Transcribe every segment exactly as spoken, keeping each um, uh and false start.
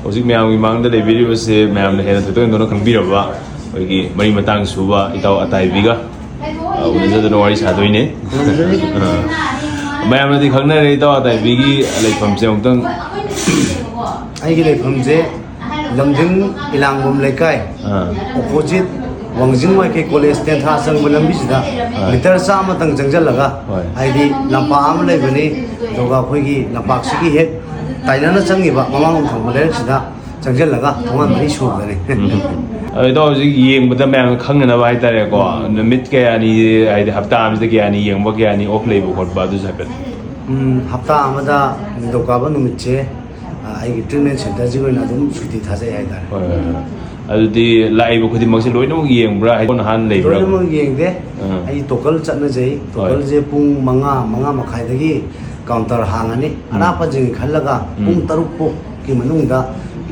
ꯍꯧꯖꯤꯛ ꯃꯌꯥꯝꯒꯤ ꯃꯥꯡꯗ ꯂꯩꯕꯤꯔꯤꯕꯁꯦ ꯃꯌꯥꯝꯅ ꯍꯦꯟꯅ ꯊꯣꯏꯗꯣꯛ ꯍꯦꯟꯗꯣꯛꯅ ꯈꯪꯕꯤꯔꯕ ꯑꯩꯈꯣꯏꯒꯤ ꯃꯔꯤ ꯃꯇꯥꯡ ꯁꯨꯕ ꯏꯇꯥꯎ ꯑꯇꯥꯏꯕꯤꯒ, ꯑ, ꯎꯅꯖꯗꯨꯅ ꯋꯥꯔꯤ ꯁꯥꯗꯣꯏꯅꯦ꯫ ꯑ, ꯃꯌꯥꯝꯅꯗꯤ ꯈꯪꯅꯔꯦ ꯏꯇꯥꯎ ꯑꯇꯥꯏꯕꯤꯒꯤ ꯂꯩꯐꯝꯁꯦ ꯑꯃꯨꯛꯇꯪ꯫ ꯑꯩꯒꯤ ꯂꯩꯐꯝꯁꯦ ꯂꯝꯖꯤꯡ ꯏꯂꯥꯡꯕꯝ ꯂꯩꯀꯥꯏ, ꯑꯥ꯫ ꯑꯣꯄꯣꯖꯤꯠ ꯋꯥꯡꯖꯤꯡ ꯋꯥꯏ ꯀꯦ ꯀꯣꯂꯦꯖ ꯇꯦꯟꯊꯥ ꯆꯪꯕ ꯂꯝꯕꯤꯁꯤꯗ ꯑꯥ꯫ ꯃꯤꯇꯔ ꯆꯥꯝꯃꯇꯪ ꯆꯪꯁꯤꯜꯂꯒ, ꯍꯣꯏ꯫ ꯍꯥꯏꯗꯤ ꯂꯝꯄꯥꯛ ꯑꯃ ꯂꯩꯕꯅꯤ, ꯑꯗꯨꯒ ꯑꯩꯈꯣꯏꯒꯤ ꯂꯝꯄꯥꯛꯁꯤꯒꯤ ꯍꯦꯛ ꯇꯥꯏꯅꯅ ꯆꯪꯉꯤꯕ ꯃꯃꯥꯡꯂꯣꯝ ꯊꯪꯕ ꯂꯩꯔꯛꯁꯤꯗ ꯆꯪꯁꯤꯜꯂꯒ ꯊꯣꯡꯒꯥꯟ ꯃꯔꯤ ꯁꯨꯕꯗꯅꯤ꯫ ꯎꯝ꯫ ꯑꯗꯣ ꯏꯇꯥꯎ ꯍꯧꯖꯤꯛ ꯌꯦꯡꯕꯗ ꯃꯌꯥꯝꯅ ꯈꯪꯅꯅꯕ ꯍꯥꯏꯇꯥꯔꯦꯀꯣ, ꯎꯝ꯫ ꯅꯨꯃꯤꯠ ꯀꯌꯥꯅꯤ, ꯍꯥꯏꯗꯤ ꯍꯞꯇꯥ ꯑꯃꯁꯤꯗ ꯀꯌꯥꯅꯤ ꯌꯦꯡꯕ, ꯀꯌꯥꯅꯤ ꯑꯣꯐ ꯂꯩꯕ ꯈꯣꯠꯄ, ꯑꯗꯨꯁꯨ ꯍꯥꯏꯐꯦꯠ꯫ ꯎꯝ, ꯍꯞꯇꯥ ꯑꯃꯗ ꯅꯤꯡꯊꯧꯀꯥꯕ ꯅꯨꯃꯤꯠꯁꯦ, ꯑ, ꯑꯩꯒꯤ ꯇ꯭ꯔꯤꯠꯃꯦꯟ ꯁꯦꯟꯇꯔꯁꯤꯒꯤ ꯑꯣꯏꯅ ꯑꯗꯨꯝ ꯁꯨꯇꯤ ꯊꯥꯖꯩ ꯍꯥꯏꯇꯥꯔꯦ꯫ ꯍꯣꯏ, ꯍꯣꯏ, ꯍꯣꯏ꯫ ꯑꯗꯨꯗꯤ ꯂꯥꯛꯏꯕ ꯈꯨꯗꯤꯡꯃꯛꯁꯦ ꯂꯣꯏꯅꯃꯛ ꯌꯦꯡꯕ꯭ꯔꯥ? ꯍꯥꯏꯗꯤ ꯅꯍꯥꯟ ꯂꯩꯕ꯭ꯔꯥ? ꯂꯣꯏꯅꯃꯛ ꯌꯦꯡꯗꯦ꯫ ꯑꯥ꯫ ꯑꯩ ꯇꯣꯀꯜ ꯆꯠꯅꯖꯩ꯫ ꯍꯣꯏ꯫ ꯇꯣꯀꯜꯁꯦ ꯄꯨꯡ ꯃꯉꯥ, ꯃꯉꯥ ꯃꯈꯥꯏꯗꯒꯤ ꯀꯥꯎꯟꯇꯔ ꯍꯥꯡꯉꯅꯤ꯫ ꯎꯝ꯫ ꯑꯔꯥꯞꯄꯁꯤꯡꯒꯤ ꯈꯜꯂꯒ ꯎꯝ꯫ ꯄꯨꯡ ꯇꯔꯨꯛ ꯐꯥꯎꯒꯤ ꯃꯅꯨꯡꯗ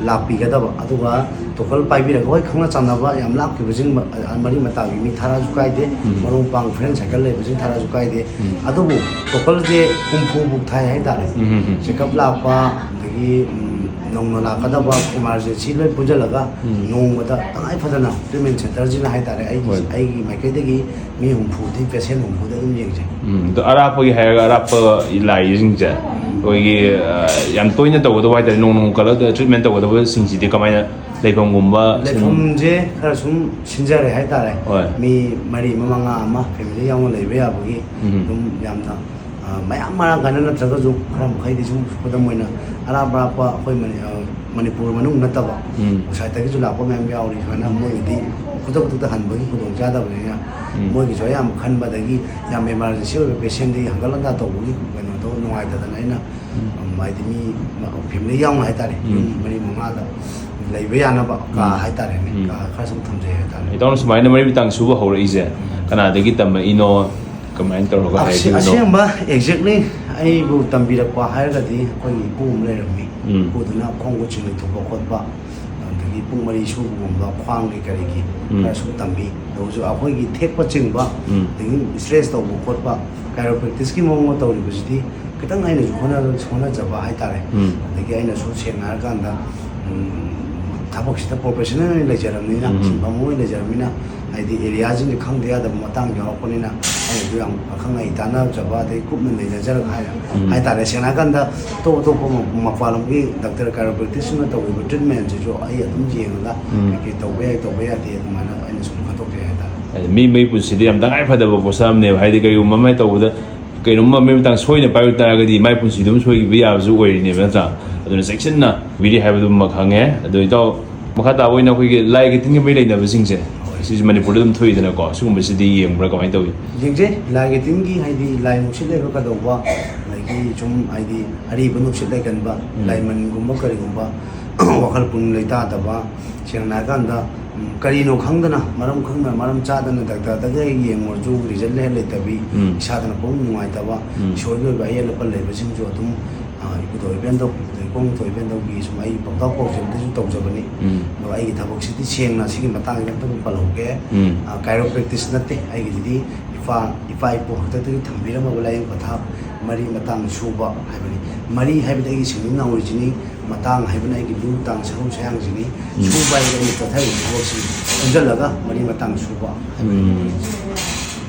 ꯂꯥꯛꯄꯤꯒꯗꯕ꯫ ꯑꯗꯨꯒ ꯇꯣꯀꯜ ꯄꯥꯏꯕꯤꯔꯒ, ꯍꯣꯏ, ꯈꯪꯅ ꯆꯥꯟꯅꯕ ꯌꯥꯝ ꯂꯥꯞꯈꯤꯕꯁꯤꯡ, ꯃ-, ꯃꯔꯤ ꯃꯇꯥꯒꯤ ꯃꯤ ꯊꯥꯔꯛꯑꯁꯨ ꯀꯥꯏꯗꯦ, ꯎꯝ꯫ ꯃꯔꯨꯞ ꯃꯄꯥꯡ ꯐ꯭ꯔꯦꯟ ꯁꯥꯔꯀꯜ ꯂꯩꯕꯁꯤꯡ ꯊꯥꯔꯛꯑꯁꯨ ꯀꯥꯏꯗꯦ꯫ ꯎꯝ꯫ ꯑꯗꯨꯕꯨ ꯇꯣꯀꯜꯁꯦ ꯍꯨꯝꯐꯨ ꯃꯨꯛ ꯊꯥꯏ ꯍꯥꯏꯇꯥꯔꯦ꯫ ꯎꯝ, ꯎꯝ, ꯎꯝ꯫ ꯆꯦꯛꯑꯞ ꯂꯥꯛꯄ, ꯑꯗꯒꯤ, ꯎꯝ, ꯅꯧꯅ ꯂꯥꯛꯀꯗꯕ ꯏꯃꯥꯔꯖꯦꯟꯁꯤ ꯂꯣꯏ ꯄꯨꯟꯁꯤꯜꯂꯒ ꯎꯝ꯫ ꯅꯣꯡꯃꯗ ꯇꯉꯥꯏ ꯐꯗꯅ ꯇ꯭ꯔꯤꯠꯃꯦꯟ ꯁꯦꯟꯇꯔꯁꯤꯅ ꯍꯥꯏꯇꯥꯔꯦ, ꯑꯩꯒꯤ, ꯍꯣꯏ꯫ ꯑꯩꯒꯤ ꯃꯥꯏꯀꯩꯗꯒꯤ ꯃꯤ ꯍꯨꯝꯐꯨꯗꯤ, ꯄꯦꯁꯦꯟ ꯍꯨꯝꯐꯨꯗꯤ ꯑꯗꯨꯝ ꯌꯦꯡꯖꯩ꯫ ꯎꯝ, ꯑꯗꯣ ꯑꯔꯥꯞꯄꯒꯤ ꯍꯥꯏꯔꯒ ꯑꯔꯥꯞꯄ ꯂꯥꯛꯏꯁꯤꯡꯁꯦ ꯑꯩꯈꯣꯏꯒꯤ, ꯑ, ꯌꯥꯝ ꯇꯣꯏꯅ ꯇꯧꯒꯗꯕ ꯍꯥꯏꯇꯥꯔꯦ, ꯅꯣꯡ ꯅꯣꯡ ꯀꯜꯂꯒ ꯇ꯭ꯔꯤꯠꯃꯦꯟ ꯇꯧꯒꯗꯕꯁꯤꯡꯁꯤꯗꯤ ꯀꯃꯥꯏꯅ ꯂꯩꯐꯝꯒꯨꯝꯕ ꯁꯨꯝ? ꯂꯩꯐꯝꯁꯦ ꯈꯔ ꯁꯨꯝ ꯁꯤꯟꯖꯔꯦ ꯍꯥꯏꯇꯥꯔꯦ꯫ ꯍꯣꯏ꯫ ꯃꯤ ꯃꯔꯤ ꯑꯃ, ꯃꯉꯥ ꯑꯃ, ꯐꯦꯃꯤꯂꯤ ꯌꯥꯎꯅ ꯂꯩꯕ ꯌꯥꯕꯒꯤ ꯎꯝ꯫ ꯑꯗꯨꯝ ꯌꯥꯝꯅ, ꯑ, ꯃꯌꯥꯝ ꯃꯔꯥꯡ ꯀꯥꯏꯅ ꯅꯠꯇ꯭ꯔꯒꯁꯨ ꯈꯔ ꯃꯈꯩꯗꯤ ꯁꯨꯝ, ꯈꯨꯗꯝ ꯑꯣꯏꯅ ꯑꯔꯥꯞ ꯑꯔꯥꯞꯄ ꯑꯩꯈꯣꯏ ꯃꯅꯤ-, ꯑ, ꯃꯅꯤꯄꯨꯔ ꯃꯅꯨꯡ ꯅꯠꯇꯕ ꯎꯝ꯫ ꯑꯥꯎꯠꯁꯥꯏꯠꯇꯒꯤꯁꯨ ꯂꯥꯛꯄ ꯃꯌꯥꯝ ꯌꯥꯎꯔꯤ꯫ ꯁꯨꯃꯥꯏꯅ ꯃꯣꯏꯒꯤꯗꯤ ꯈꯨꯗꯛ ꯈꯨꯗꯛꯇ ꯍꯟꯕꯒꯤ ꯈꯨꯗꯣꯡꯆꯥꯗꯕꯅꯤꯅ ꯎꯝ꯫ ꯃꯣꯏꯒꯤꯁꯨ ꯑꯌꯥꯝꯕ ꯈꯟꯕꯗꯒꯤ ꯌꯥꯝ ꯏꯃꯥꯔꯖꯦꯟꯁꯤ ꯑꯣꯏꯕ ꯄꯦꯁꯦꯟꯗꯤ ꯍꯟꯒꯠ ꯍꯟꯗ ꯇꯧꯕꯒꯤ ꯀꯩꯅꯣꯗꯣ ꯅꯨꯡꯉꯥꯏꯇꯗꯅ ꯑꯩꯅ, ꯎꯝ꯫ ꯎꯝ, ꯍꯥꯏꯗꯤ ꯃꯤ ꯐꯦꯃꯤꯂꯤ ꯌꯥꯎꯅ ꯍꯥꯏꯇꯥꯔꯦ, ꯎꯝ꯫ ꯌꯨꯝ ꯃꯔꯤ ꯃꯉꯥꯗ ꯂꯩꯕ ꯌꯥꯅꯕ ꯀꯥ ꯎꯝ꯫ ꯍꯥꯏꯇꯥꯔꯦꯅꯦ, ꯎꯝ꯫ ꯀꯥ ꯈꯔ ꯁꯨꯝ ꯊꯝꯖꯩ ꯍꯥꯏꯇꯥꯔꯦ꯫ ꯏꯇꯥꯎꯅ ꯁꯨꯃꯥꯏꯅ ꯃꯔꯤ ꯃꯇꯥꯡ ꯁꯨꯕ ꯍꯧꯔꯛꯏꯁꯦ ꯎꯝ꯫ ꯀꯅꯥꯗꯒꯤ ꯇꯝꯃꯛꯏꯅꯣ? ꯀꯃꯥꯏꯅ ꯇꯧꯔꯒ ꯑꯁꯦ-, ꯍꯥꯏꯈꯤꯕꯅꯣ? ꯑꯁꯦꯡꯕ exactly ꯑꯩꯕꯨ ꯇꯝꯕꯤꯔꯛꯄ ꯍꯥꯏꯔꯒꯗꯤ ꯑꯩꯈꯣꯏꯒꯤ ꯏꯄꯨ ꯑꯃ ꯂꯩꯔꯝꯃꯤ꯫ ꯎꯝ꯫ ꯏꯄꯨꯗꯨꯅ ꯈꯣꯡ ꯈꯨꯠ ꯆꯤꯡ ꯂꯩꯊꯣꯛꯄ ꯈꯣꯠꯄ, ꯑꯗꯒꯤ ꯄꯨꯡ ꯃꯔꯤ ꯁꯨꯕꯒꯨꯝꯕ, ꯈ꯭ꯋꯥꯡꯒꯤ ꯀꯔꯤꯒꯤ ꯎꯝ꯫ ꯈꯔ ꯁꯨꯝ ꯇꯝꯕꯤ꯫ ꯑꯗꯨꯁꯨ ꯑꯩꯈꯣꯏꯒꯤ ꯊꯦꯛꯄ ꯆꯤꯡꯕ, ꯎꯝ꯫ ꯑꯗꯒꯤ stretch ꯇꯧꯕ ꯈꯣꯠꯄ, chiropracticeꯀꯤ ꯃꯑꯣꯡꯗ ꯇꯧꯔꯤꯕꯁꯤꯗꯤ ꯈꯤꯇꯪ ꯑꯩꯅꯁꯨ ꯍꯣꯠꯅ-, ꯍꯣꯠꯅꯖꯕ ꯍꯥꯏꯇꯥꯔꯦ꯫ ꯎꯝ꯫ ꯑꯗꯒꯤ ꯑꯩꯅꯁꯨ ꯁꯦꯡꯅ ꯍꯥꯏꯔꯀꯥꯟꯗ, ꯊꯕꯛꯁꯤꯗ ꯄ꯭ꯔꯣꯐꯦꯁꯅꯦꯜ ꯑꯣꯏꯅ ꯂꯩꯖꯔꯕꯅꯤꯅ, ꯎꯝ꯫ ꯁꯤꯟꯐꯝ ꯑꯃ ꯑꯣꯏꯅ ꯂꯩꯖꯔꯕꯅꯤꯅ, ꯍꯥꯏꯗꯤ ꯑꯦꯔꯤꯌꯥꯁꯤꯡꯁꯦ ꯈꯪꯗ ꯌꯥꯗꯕ ꯃꯇꯥꯡ ꯌꯥꯎꯔꯛꯄꯅꯤꯅ, ꯑꯩꯅꯁꯨ ꯌꯥꯝ ꯑꯈꯪ ꯑꯍꯩ ꯇꯥꯟꯅꯖꯕ, ꯑꯗꯩ ꯀꯨꯞꯅ ꯅꯩꯅꯖꯔꯒ ꯍꯥꯏ-, ꯎꯝ꯫ ꯍꯥꯏꯇꯥꯔꯦ꯫ ꯁꯦꯡꯅ ꯍꯥꯏꯔꯀꯥꯟꯗ ꯑꯇꯣꯞ ꯑꯇꯣꯞꯄ ꯃ-, ꯃꯄꯥꯟ ꯂꯝꯒꯤ ꯗꯥꯛꯇꯔ ꯀꯥꯏꯔꯣꯄ꯭ꯔꯦꯛꯇꯤꯁꯅ ꯇꯧꯔꯤꯕ ꯇ꯭ꯔꯤꯠꯃꯦꯟꯁꯤꯁꯨ ꯑꯩ ꯑꯗꯨꯝ ꯌꯦꯡꯉꯒ ꯎꯝ꯫ ꯀꯩꯀꯩ ꯇꯧꯕ ꯌꯥꯏ, ꯇꯧꯕ ꯌꯥꯗꯦ, ꯑꯗꯨꯃꯥꯏꯅ ꯑꯩꯅ ꯁꯨꯝ ꯈꯟꯗꯣꯛꯆꯩ ꯍꯥꯏꯇꯥꯔꯦ꯫ ꯍꯥꯏꯗꯤ ꯃꯤ ꯃꯩ ꯄꯨꯟꯁꯤꯗ ꯌꯥꯝ ꯇꯉꯥꯏ ꯐꯗꯕ ꯄꯣꯠꯁꯛ ꯑꯃꯅꯦꯕ꯫ ꯍꯥꯏꯗꯤ ꯀꯩꯒꯨꯝꯕ ꯑꯃ ꯇꯧꯕꯗ ꯀꯩꯅꯣꯝꯃ ꯃꯃꯤ ꯃꯇꯥꯡ ꯁꯣꯏꯅ ꯄꯥꯏꯔꯨ ꯇꯥꯔꯒꯗꯤ ꯃꯥꯏ ꯄꯨꯟꯁꯤꯗꯨ ꯑꯗꯨꯝ ꯁꯣꯏꯈꯤꯕ ꯌꯥꯕꯁꯨ ꯑꯣꯏꯔꯤꯅꯦꯕ, ꯅꯠꯇ꯭ꯔꯥ? ꯑꯗꯨꯅ ꯆꯦꯛꯁꯤꯟꯅ ꯕꯤꯔꯤ ꯍꯥꯏꯕꯗꯨꯃ ꯈꯪꯉꯦ꯫ ꯑꯗꯣ ꯏꯇꯥꯎ, ꯃꯈꯥ ꯇꯥꯕ ꯑꯣꯏꯅ ꯑꯩꯈꯣꯏꯒꯤ ꯂꯥꯏꯒꯤ ꯇꯤꯟꯒꯤ ꯃꯔꯤ ꯂꯩꯅꯕꯁꯤꯡꯁꯦ, ꯁꯤꯁꯨ ꯃꯅꯤꯄꯨꯔꯗ ꯑꯗꯨꯝ ꯊꯣꯛꯏꯗꯅꯀꯣ, ꯁꯤꯒꯨꯝꯕꯁꯤꯗꯤ ꯌꯦꯡꯕ꯭ꯔꯥ, ꯀꯃꯥꯏꯅ ꯇꯧꯏ? ꯌꯦꯡꯖꯩ꯫ ꯂꯥꯏꯒꯤ ꯇꯤꯟꯒꯤ, ꯍꯥꯏꯗꯤ ꯂꯥꯏ ꯅꯨꯡꯁꯤꯠ ꯂꯩꯕ ꯀꯩꯗꯧꯕ, ꯑꯗꯒꯤ ꯁꯨꯝ ꯍꯥꯏꯗꯤ ꯑꯔꯤꯕ ꯅꯨꯡꯁꯤꯠ ꯂꯩꯒꯟꯕ, ꯎꯝ꯫ ꯂꯥꯏꯃꯟꯒꯨꯝꯕ ꯀꯔꯤꯒꯨꯝꯕ, ꯋꯥꯈꯜ ꯄꯨꯛꯅꯤꯡ ꯂꯩꯇꯥꯗꯕ, ꯁꯦꯡꯅ ꯍꯥꯏꯔꯀꯥꯟꯗ, ꯎꯝ, ꯀꯔꯤꯅꯣ ꯈꯪꯗꯅ, ꯃꯔꯝ ꯈꯪꯗꯅ, ꯃꯔꯝ ꯆꯥꯗꯅ ꯗꯥꯛꯇꯔꯗꯒ ꯍꯦꯛ ꯌꯦꯡꯉꯨꯔꯁꯨ ꯔꯤꯖꯜ ꯍꯦꯛ ꯂꯩꯇꯕꯤ, ꯎꯝ꯫ ꯏꯁꯥꯗꯅ ꯄꯨꯛꯅꯤꯡ ꯅꯨꯡꯉꯥꯏꯇꯕ, ꯎꯝ꯫ ꯏꯁꯣꯔꯒꯤ ꯑꯣꯏꯕ ꯑꯍꯦꯟ ꯑꯄꯟ ꯂꯩꯕꯁꯤꯡꯁꯨ ꯑꯗꯨꯝ, ꯑ, ꯏꯄꯨꯊꯧ ꯏꯕꯦꯟꯗꯧ, ꯑꯗꯩ ꯏꯄꯨꯊꯧ ꯏꯕꯦꯟꯗꯧꯒꯤ ꯁꯨꯝ ꯑꯩ ꯄꯥꯎꯇꯥꯛ ꯄꯥꯎꯖꯦꯜꯗꯁꯨ ꯇꯧꯖꯕꯅꯤ꯫ ꯎꯝ꯫ ꯑꯗꯣ ꯑꯩꯒꯤ ꯊꯕꯛꯁꯤꯗꯤ ꯁꯦꯡꯅ ꯁꯤꯒꯤ ꯃꯇꯥꯡꯁꯤꯗ ꯑꯝꯇꯪ ꯄꯜꯍꯧꯒꯦ꯫ ꯎꯝ꯫ ꯑ, ꯀꯥꯏꯔꯣꯄ꯭ꯔꯦꯛꯇꯤꯁ ꯅꯠꯇꯦ ꯑꯩꯒꯤꯁꯤꯗꯤ꯫ ꯏꯄꯥ, ꯏꯄꯥ ꯏꯄꯨ ꯍꯥꯛꯇꯛꯇꯒꯤ ꯊꯝꯕꯤꯔꯝꯃꯕ ꯂꯥꯏꯌꯦꯡ ꯄꯊꯥꯞ ꯃꯔꯤ ꯃꯇꯥꯡ ꯁꯨꯕ ꯍꯥꯏꯕꯅꯤ꯫ ꯃꯔꯤ ꯍꯥꯏꯕꯗꯤ ꯑꯩꯒꯤ ꯁꯤꯡꯂꯤ ꯅꯥꯎꯔꯤꯁꯤꯅꯤ, ꯃꯇꯥꯡ ꯍꯥꯏꯕꯅ ꯑꯩꯒꯤ ꯂꯨ ꯇꯥꯡ ꯁꯔꯨ ꯁꯌꯥꯡꯁꯤꯅꯤ, ꯎꯝ꯫ ꯁꯨꯕ ꯍꯥꯏꯕꯗꯤ ꯑꯩꯅ ꯆꯠꯊꯔꯤꯕ ꯊꯕꯛꯁꯤꯡ ꯄꯨꯟꯁꯤꯜꯂꯒ ꯃꯔꯤ ꯃꯇꯥꯡ ꯁꯨꯕ ꯍꯥꯏꯕꯅꯤ꯫ ꯎꯝ꯫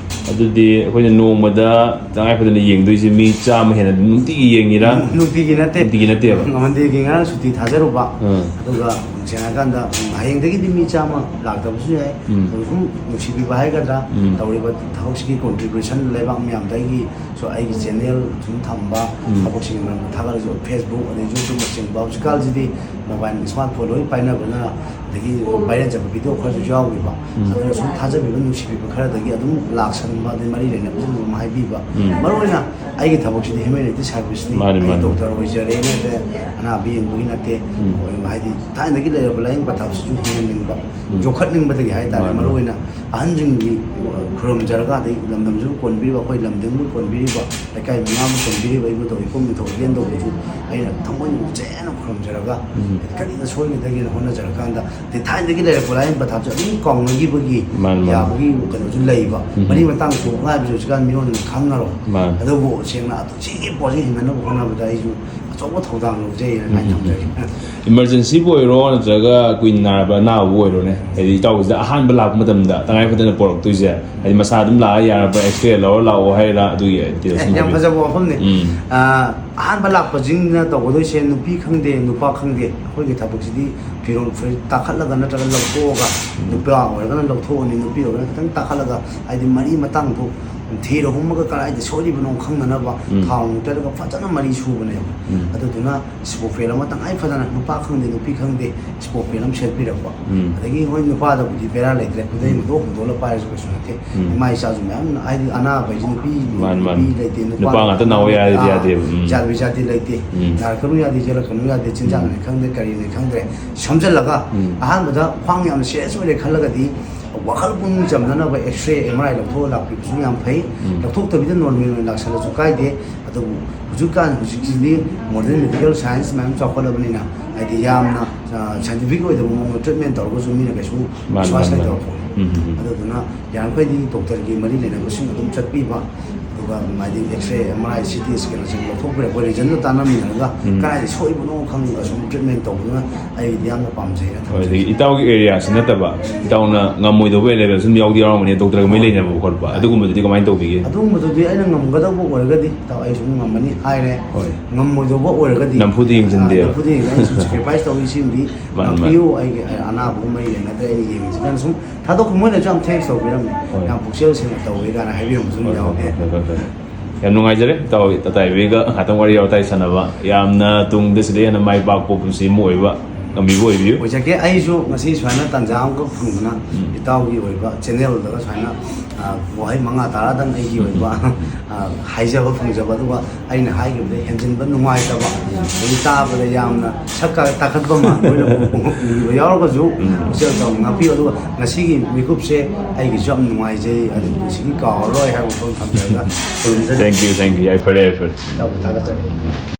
ꯑꯗꯨꯗꯤ ꯑꯩꯈꯣꯏꯅ ꯅꯣꯡꯃꯗ ꯇꯉꯥꯏ ꯐꯗꯅ ꯌꯦꯡꯗꯣꯏꯁꯦ ꯃꯤ ꯆꯥꯝꯃ ꯍꯦꯟꯅ ꯑꯗꯨꯝ ꯅꯨꯡꯇꯤꯒꯤ ꯌꯦꯡꯉꯤꯔꯥ? ꯅꯨꯡꯇꯤꯒꯤ ꯅꯠꯇꯦ꯫ ꯅꯨꯡꯇꯤꯒꯤ ꯅꯠꯇꯦꯕ? ꯃꯟꯗꯦꯒꯤ ꯉꯔꯥꯡ ꯁꯨꯇꯤ ꯊꯥꯖꯔꯨꯕ, ꯎꯝ꯫ ꯑꯗꯨꯒ ꯁꯦꯡꯅ ꯍꯥꯏꯔꯀꯥꯟꯗ, ꯎꯝ, ꯍꯌꯦꯡꯗꯒꯤꯗꯤ ꯃꯤ ꯆꯥꯝꯃ ꯂꯥꯛꯇꯕꯁꯨ ꯌꯥꯏ꯫ ꯎꯝ꯫ ꯑꯗꯨ ꯁꯨꯝ ꯅꯨꯡꯁꯤꯕꯤꯕ ꯍꯥꯏꯒꯗ꯭ꯔꯥ, ꯎꯝ꯫ ꯇꯧꯔꯤꯕ ꯊꯕꯛꯁꯤꯒꯤ ꯀꯣꯟꯇ꯭ꯔꯤꯕ꯭ꯌꯨꯁꯟ ꯂꯩꯕꯥꯛ ꯃꯌꯥꯝꯗꯒꯤ ꯁꯨ ꯑꯩꯒꯤ ꯆꯦꯅꯦꯜ ꯁꯨꯝ ꯊꯝꯕ, ꯎꯝ꯫ ꯊꯕꯛꯁꯤꯡꯒꯤ ꯃꯔꯝꯗ ꯊꯥꯒꯠꯂꯁꯨ, Facebook ꯑꯗꯩ YouTube ꯅꯆꯤꯡꯕ, ꯍꯧꯖꯤꯛꯀꯥꯟꯁꯤꯗꯤ ꯃꯣꯕꯥꯏꯜ ꯁ꯭ꯃꯥꯔꯠ ꯐꯣꯟ ꯂꯣꯏ ꯄꯥꯏꯅꯕꯅ, ꯑꯗꯒꯤ ꯚꯥꯏꯔꯦꯜ ꯆꯠꯄ ꯚꯤꯗꯤꯑꯣ ꯈꯔꯁꯨ ꯌꯥꯎꯔꯤꯕ, ꯎꯝ꯫ ꯑꯗꯨꯅ ꯁꯨꯝ ꯊꯥꯖꯕꯤꯕ, ꯅꯨꯡꯁꯤꯕꯤꯕ ꯈꯔꯗꯒꯤ ꯑꯗꯨꯝ ꯂꯥꯛꯁꯟꯕ, ꯑꯗꯩ ꯃꯔꯤ ꯂꯩꯅꯕꯁꯤꯡ ꯑꯗꯨꯝ ꯍꯥꯏꯕꯤꯕ꯫ ꯎꯝ꯫ ꯃꯔꯨꯑꯣꯏꯅ ꯑꯩꯒꯤ ꯊꯕꯛꯁꯤꯗꯤ ꯍ꯭ꯌꯨꯃꯦꯅꯤꯇꯤ ꯁꯥꯔꯚꯤꯁꯅꯤ꯫ ꯃꯥꯅꯤ, ꯑꯩ ꯃꯥꯅꯤ꯫ ꯗꯣꯛꯇꯔ ꯑꯣꯏꯖꯔꯦ ꯅꯠꯇꯦ, ꯑꯅꯥꯕ ꯌꯦꯡꯕꯒꯤ ꯅꯠꯇꯦ꯫ ꯎꯝ꯫ ꯍꯥꯏꯗꯤ ꯊꯥꯏꯅꯗꯒꯤ ꯂꯩꯔꯕ ꯂꯥꯏꯌꯦꯡ ꯄꯊꯥꯞꯁꯤꯁꯨ ꯍꯤꯡꯍꯟꯅꯤꯡꯕ, ꯎꯝ꯫ ꯌꯣꯛꯈꯠꯅꯤꯡꯕꯗꯒꯤ ꯍꯥꯏꯇꯥꯔꯦ, ꯃꯥꯅꯤ꯫ ꯃꯔꯨꯑꯣꯏꯅ ꯑꯍꯟꯁꯤꯡꯒꯤ ꯈꯨꯔꯨꯝꯖꯔꯒ, ꯑꯗꯩ ꯂꯝꯗꯝꯁꯤꯕꯨ ꯀꯣꯟꯕꯤꯔꯤꯕ, ꯑꯩꯈꯣꯏ ꯂꯝꯗꯝꯕꯨ ꯀꯣꯟꯕꯤꯔꯤꯕ, ꯂꯩꯀꯥꯏ ꯃꯉꯥꯕꯨ ꯀꯣꯟꯕꯤꯔꯤꯕ ꯏꯕꯨꯙꯧ ꯏꯄꯨ ꯏꯕꯨꯙꯧ ꯏꯕꯦꯟꯗꯧꯕꯁꯨ ꯑꯩꯅ ꯊꯃꯣꯏ ꯁꯦꯡꯅ ꯈꯨꯔꯨꯝꯖꯔꯒ, ꯎꯝ꯫ ꯀꯔꯤꯗ ꯁꯣꯏꯒꯗꯒꯦꯅ ꯍꯣꯠꯅꯖꯔꯀꯥꯟꯗ, ꯑꯗꯩ ꯊꯥꯏꯅꯗꯒꯤ ꯂꯩꯔꯛꯄ ꯂꯥꯏꯌꯦꯡ ꯄꯊꯥꯞꯁꯦ ꯑꯗꯨꯝ ꯀꯥꯎꯅꯈꯤꯕꯒꯤ ꯃꯥꯅꯤ, ꯃꯥꯅꯤ꯫ ꯌꯥꯕꯒꯤ ꯀꯩꯅꯣꯁꯨ ꯂꯩꯕ꯫ ꯎꯝ꯫ ꯃꯔꯤ ꯃꯇꯥꯡ ꯊꯣꯛꯅ ꯍꯥꯏꯕꯁꯦ ꯍꯧꯖꯤꯛꯀꯥꯟ ꯃꯤꯔꯣꯟꯁꯤꯡꯅ ꯈꯪꯉꯔꯣꯏ꯫ ꯃꯥꯅꯤ꯫ ꯑꯗꯨꯕꯨ ꯁꯦꯡꯅ ꯑꯗꯨ ꯁꯤꯒꯤ ꯄꯣꯠꯁꯤ ꯍꯤꯡꯍꯟꯅꯕ ꯍꯣꯠꯅꯕꯗ ꯑꯩꯁꯨ ꯑꯆꯧꯕ ꯊꯧꯗꯥꯡ ꯂꯧꯖꯩ ꯍꯥꯏꯅ ꯊꯝꯖꯒꯦ꯫ ꯏꯃꯔꯖꯦꯟꯁꯤꯕꯨ ꯑꯣꯏꯔꯣ, ꯅꯠꯇ꯭ꯔꯒ ꯀꯨꯏꯅ ꯅꯥꯔꯕ ꯑꯅꯥꯕꯕꯨ ꯑꯣꯏꯔꯣꯅꯦ, ꯍꯥꯏꯗꯤ ꯏꯇꯥꯎꯁꯤꯗ ꯑꯍꯥꯟꯕ ꯂꯥꯛꯄ ꯃꯇꯝꯗ ꯇꯉꯥꯏ ꯐꯗꯅ ꯄꯣꯔꯛꯇꯣꯏꯁꯦ, ꯍꯥꯏꯗꯤ ꯃꯁꯥ ꯑꯗꯨꯝ ꯂꯥꯛꯑ ꯌꯥꯔꯕ, ꯑꯦꯛꯁꯔꯦ ꯂꯧꯔ ꯂꯥꯛꯑꯣ ꯍꯥꯏꯔ, ꯑꯗꯨꯒꯤ ꯗꯤꯇꯦꯜꯁ ꯑꯦ, ꯌꯥꯝ ꯐꯖꯕ ꯋꯥꯐꯝꯅꯤ꯫ ꯎꯝ. ꯑ, ꯑꯍꯥꯟꯕ ꯂꯥꯛꯄꯁꯤꯡꯅ ꯇꯧꯒꯗꯣꯏꯁꯦ, ꯅꯨꯄꯤ ꯈꯪꯗꯦ ꯅꯨꯄꯥ ꯈꯪꯗꯦ, ꯑꯩꯈꯣꯏꯒꯤ ꯊꯕꯛꯁꯤꯗꯤ ꯐꯤꯔꯣꯜ ꯐꯨꯔꯤꯠ ꯇꯥꯈꯠꯂꯒ ꯅꯠꯇ꯭ꯔꯒ ꯂꯧꯊꯣꯛꯑꯒ, ꯅꯨꯄꯥ ꯑꯣꯏꯔꯒꯅ ꯂꯧꯊꯣꯛꯑꯅꯤ, ꯅꯨꯄꯤ ꯑꯣꯏꯔꯒꯅ ꯈꯤꯇꯪ ꯇꯥꯈꯠꯂꯒ, ꯍꯥꯏꯗꯤ ꯃꯔꯤ ꯃꯇꯥꯡꯗꯣ ꯊꯤꯔ ꯍꯨꯝꯃꯒ ꯀꯗꯥꯏꯗ ꯁꯣꯛꯏꯕꯅꯣ ꯈꯪꯅꯅꯕ ꯎꯝ. ꯊꯥꯎ ꯅꯨꯡ ꯇꯩꯔꯒ ꯐꯖꯅ ꯃꯔꯤ ꯁꯨꯕꯅꯦꯕ꯫ ꯎꯝ. ꯑꯗꯨꯗꯨꯅ ꯁꯤꯄꯣꯐꯦꯜ ꯑꯃ ꯇꯉꯥꯏ ꯐꯗꯅ, ꯅꯨꯄꯥ ꯈꯪꯗꯦ ꯅꯨꯄꯤ ꯈꯪꯗꯦ, ꯁꯤꯄꯣꯐꯦꯜ ꯑꯃ ꯁꯦꯠꯄꯤꯔꯛꯄ꯫ ꯎꯝ. ꯑꯗꯒꯤ ꯍꯣꯏ, ꯅꯨꯄꯥꯗꯕꯨꯗꯤ ꯕꯦꯔꯥ ꯂꯩꯇ꯭ꯔꯦ, ꯈꯨꯗꯩ ꯃꯗꯣ ꯍꯨꯟꯗꯣꯛꯂ ꯄꯥꯏꯔꯁꯨ ꯀꯩꯁꯨ ꯅꯠꯇꯦ꯫ ꯎꯝ. ꯏꯃꯥ ꯏꯆꯥꯁꯨ ꯃꯌꯥꯝ, ꯍꯥꯏꯗꯤ ꯑꯅꯥꯕ ꯍꯥꯏꯁꯦ ꯅꯨꯄꯤ, ꯃꯥꯅꯤ, ꯃꯥꯅꯤ. ꯅꯨꯄꯤ ꯂꯩꯇꯦ, ꯅꯨꯄꯥ ꯅꯨꯄꯥ ꯉꯥꯛꯇ ꯅꯥꯎ ꯌꯥꯗꯦ, ꯑꯥ, ꯌꯥꯗꯦꯕ. ꯎꯝ. ꯌꯥꯗꯕ ꯌꯥꯗꯦ ꯂꯩꯇꯦ꯫ ꯎꯝ. ꯅꯥꯔꯛꯀꯅꯨ ꯌꯥꯗꯦ, ꯌꯦꯛꯂꯛꯀꯅꯨ ꯌꯥꯗꯦ, ꯆꯤꯟꯖꯥꯛꯅꯤ ꯈꯪꯗꯦ, ꯀꯔꯤꯅꯤ ꯈꯪꯗ꯭ꯔꯦ, ꯁꯝꯖꯜꯂꯒ ꯎꯝ. ꯑꯍꯥꯟꯕꯗ ꯈ꯭ꯋꯥꯡ ꯌꯥꯝꯅ ꯁꯦꯔꯤꯌꯁ ꯑꯣꯏꯔꯦ ꯈꯜꯂꯒꯗꯤ ꯋꯥꯈꯜ ꯄꯨꯛꯅꯤꯡ ꯆꯝꯅꯅꯕ ꯑꯦꯛꯁꯔꯦ, ꯑꯦꯝ ꯑꯥꯔ ꯑꯥꯏ ꯂꯧꯊꯣꯛꯑ ꯂꯥꯛꯄꯤꯕꯁꯨ ꯌꯥꯝ ꯐꯩ꯫ ꯎꯝ. ꯂꯧꯊꯣꯛꯇꯕꯤꯗ ꯅꯣꯔꯃꯦꯜ ꯑꯣꯏꯅ ꯂꯥꯛꯁꯜꯂꯁꯨ ꯀꯥꯏꯗꯦ꯫ ꯑꯗꯨꯕꯨ ꯍꯧꯖꯤꯛꯀꯥꯟ, ꯍꯧꯖꯤꯛꯁꯤꯗꯤ ꯃꯣꯗꯔꯟ ꯃꯦꯗꯤꯀꯦꯜ ꯁꯥꯏꯟꯁ ꯃꯌꯥꯝ ꯆꯥꯎꯈꯠꯂꯕꯅꯤꯅ, ꯍꯥꯏꯗꯤ ꯌꯥꯝꯅ ꯁꯥꯏꯟꯇꯤꯐꯤꯛ ꯑꯣꯏꯗꯕ ꯃꯑꯣꯡꯗ ꯇ꯭ꯔꯤꯠꯃꯦꯟ ꯇꯧꯔꯒꯁꯨ ꯃꯤꯅ ꯀꯩꯁꯨ ꯃꯥꯅꯤ, ꯕꯤꯁ꯭ꯋꯥꯁ ꯃꯥꯅꯤ, ꯂꯩꯇꯕ ꯃꯥꯅꯤ. ꯄꯣꯠꯅꯤ꯫ ꯎꯝ, ꯎꯝ, ꯎꯝ. ꯑꯗꯨꯗꯨꯅ ꯌꯥꯔꯤꯈꯩꯗꯤ ꯗꯣꯛꯇꯔꯒꯤ ꯃꯔꯤ ꯂꯩꯅꯕꯁꯤꯡ ꯑꯗꯨꯝ ꯆꯠꯄꯤꯕ, ꯑꯗꯨꯒ ꯍꯥꯏꯗꯤ ꯑꯦꯛꯁꯔꯦ, ꯑꯦꯝ ꯑꯥꯔ ꯑꯥꯏ, ꯁꯤ ꯇꯤ ꯁ꯭ꯀꯦꯟꯅꯆꯤꯡꯕ ꯂꯧꯊꯣꯛꯄꯤꯔꯛꯄ, ꯔꯤꯖꯟꯗꯣ ꯇꯥꯟꯅꯃꯤꯟꯅꯔꯒ ꯎꯝ. ꯀꯗꯥꯏꯗ ꯁꯣꯛꯏꯕꯅꯣ ꯈꯪꯉꯒ ꯁꯨꯝ ꯇ꯭ꯔꯤꯠꯃꯦꯟ ꯇꯧꯕꯗꯨꯅ ꯑꯩꯒꯤꯗꯤ ꯌꯥꯝꯅ ꯄꯥꯝꯖꯩꯅ ꯍꯣꯏ, ꯊꯝꯖꯒꯦ꯫ ꯑꯗꯒꯤ ꯏꯇꯥꯎꯒꯤ ꯑꯦꯔꯤꯌꯥꯁꯤ ꯅꯠꯇꯕ, ꯏꯇꯥꯎꯅ ꯉꯝꯃꯣꯏꯗꯧꯕ ꯑꯦꯔꯤꯌꯥ ꯁꯨꯝ ꯌꯥꯎꯗꯤ ꯌꯥꯎꯔꯝꯒꯅꯤ, ꯗꯣꯛꯇꯔꯒ ꯃꯔꯤ ꯂꯩꯅꯕ ꯈꯣꯠꯄ, ꯑꯗꯨꯒꯨꯝꯕꯗꯨꯗꯤ ꯀꯃꯥꯏꯅ ꯇꯧꯕꯤꯒꯦ? ꯑꯗꯨꯒꯨꯝꯕꯗꯨꯗꯤ ꯑꯩꯅ ꯉꯝꯒꯗꯧꯕ ꯑꯣꯏꯔꯒꯗꯤ, ꯏꯇꯥꯎ, ꯑꯩ ꯁꯨꯝ ꯉꯝꯃꯅꯤ ꯍꯥꯏꯔꯦ꯫ ꯍꯣꯏ. ꯉꯝꯃꯣꯏꯗꯧꯕ ꯑꯣꯏꯔꯒꯗꯤ, ꯅꯝꯐꯨꯗ ꯌꯦꯡꯁꯤꯟꯗꯦꯕ. ꯑ, ꯅꯝꯐꯨꯗ ꯌꯦꯡꯁꯤꯟꯗꯦ꯫ ꯑꯩ ꯁꯨꯝ ꯁꯦꯀ꯭ꯔꯤꯐꯥꯏꯁ ꯇꯧꯏ, ꯁꯤꯃꯗꯤ ꯃꯥꯅꯤ, ꯃꯥꯅꯤ. ꯉꯥꯛꯄꯤꯌꯨ, ꯑꯩꯒꯤ ꯑꯅꯥꯕꯒꯨꯝꯕ ꯌꯦꯡꯅꯗ꯭ꯔꯦ, ꯑꯩꯅ ꯌꯦꯡꯉꯤꯁꯤꯗꯅ ꯁꯨꯝ ꯊꯥꯗꯣꯛꯈꯣ꯫ ꯃꯣꯏꯅꯁꯨ ꯌꯥꯝ ꯊꯦꯡꯛꯁ ꯇꯧꯕꯤꯔꯝꯃꯦ, ꯍꯣꯏ. ꯌꯥꯝ ꯄꯨꯛꯆꯦꯜ ꯁꯦꯡꯅ ꯇꯧꯋꯦ ꯀꯥꯏꯅ ꯍꯥꯏꯕꯤꯔꯝꯕꯁꯨ ꯑꯗꯨꯝ ꯍꯣꯏ, ꯌꯥꯎꯋꯦ꯫ ꯍꯣꯏ, ꯍꯣꯏ, ꯍꯣꯏ, ꯍꯣꯏ. ꯌꯥꯝ ꯅꯨꯡꯉꯥꯏꯖꯔꯦ, ꯏꯇꯥꯎ ꯇꯥꯇꯥ ꯏꯕꯦꯒ ꯉꯥꯏꯍꯥꯛꯇꯪ ꯋꯥꯔꯤ ꯋꯥꯇꯥꯏ ꯁꯥꯟꯅꯕ꯫ ꯌꯥꯝꯅ ꯇꯨꯡꯗ ꯁꯤꯗꯩ ꯍꯦꯟꯅ ꯃꯥꯏ ꯄꯥꯛꯄ ꯄꯨꯟꯁꯤ ꯑꯃ ꯑꯣꯏꯕ ꯉꯝꯕꯤꯕ ꯑꯣꯏꯕꯤꯌꯨ꯫ ꯑꯣꯏꯖꯒꯦ꯫ ꯑꯩꯁꯨ ꯉꯁꯤ ꯁꯨꯃꯥꯏꯅ ꯇꯥꯟꯖꯥ ꯑꯃꯈꯛ ꯐꯪꯗꯨꯅ ꯎꯝ. ꯏꯇꯥꯎꯒꯤ ꯑꯣꯏꯕ ꯆꯦꯅꯦꯜꯗꯒ ꯁꯨꯃꯥꯏꯅ, ꯑ, ꯋꯥꯍꯩ ꯃꯉꯥ ꯇꯔꯥꯗꯪ ꯑꯩꯒꯤ ꯑꯣꯏꯕ, ꯑ, ꯍꯥꯏꯖꯕ ꯐꯪꯖꯕ, ꯑꯗꯨꯒ ꯑꯩꯅ ꯍꯥꯏꯈꯤꯕꯗ ꯍꯦꯟꯖꯤꯟꯕ ꯅꯨꯡꯉꯥꯏꯇꯕ, ꯑꯗꯒꯤ ꯇꯥꯕꯗ ꯌꯥꯝꯅ ꯁꯛꯀ ꯇꯥꯈꯠꯄ ꯃꯥꯟꯕ ꯑꯣꯏꯅ ꯎꯕ ꯌꯥꯎꯔꯒꯁꯨ ꯄꯨꯛꯆꯦꯜ ꯆꯥꯎꯅ ꯉꯥꯛꯄꯤꯌꯨ꯫ ꯑꯗꯨꯒ ꯉꯁꯤꯒꯤ ꯃꯤꯀꯨꯞꯁꯦ ꯑꯩꯒꯤꯁꯨ ꯌꯥꯝ ꯅꯨꯡꯉꯥꯏꯖꯩ, ꯑꯗꯨ ꯄꯨꯟꯁꯤꯒꯤ ꯀꯥꯎꯔꯔꯣꯏ ꯍꯥꯏꯕ ꯋꯥꯐꯝ ꯊꯝꯖꯔꯒ ꯈꯨꯔꯨꯝꯖꯔꯤ꯫ Thank you, thank you. ꯌꯥꯏꯐꯔꯦ, ꯌꯥꯏꯐꯔꯦ. ꯌꯥꯝꯅ ꯊꯥꯒꯠꯆꯔꯤ꯫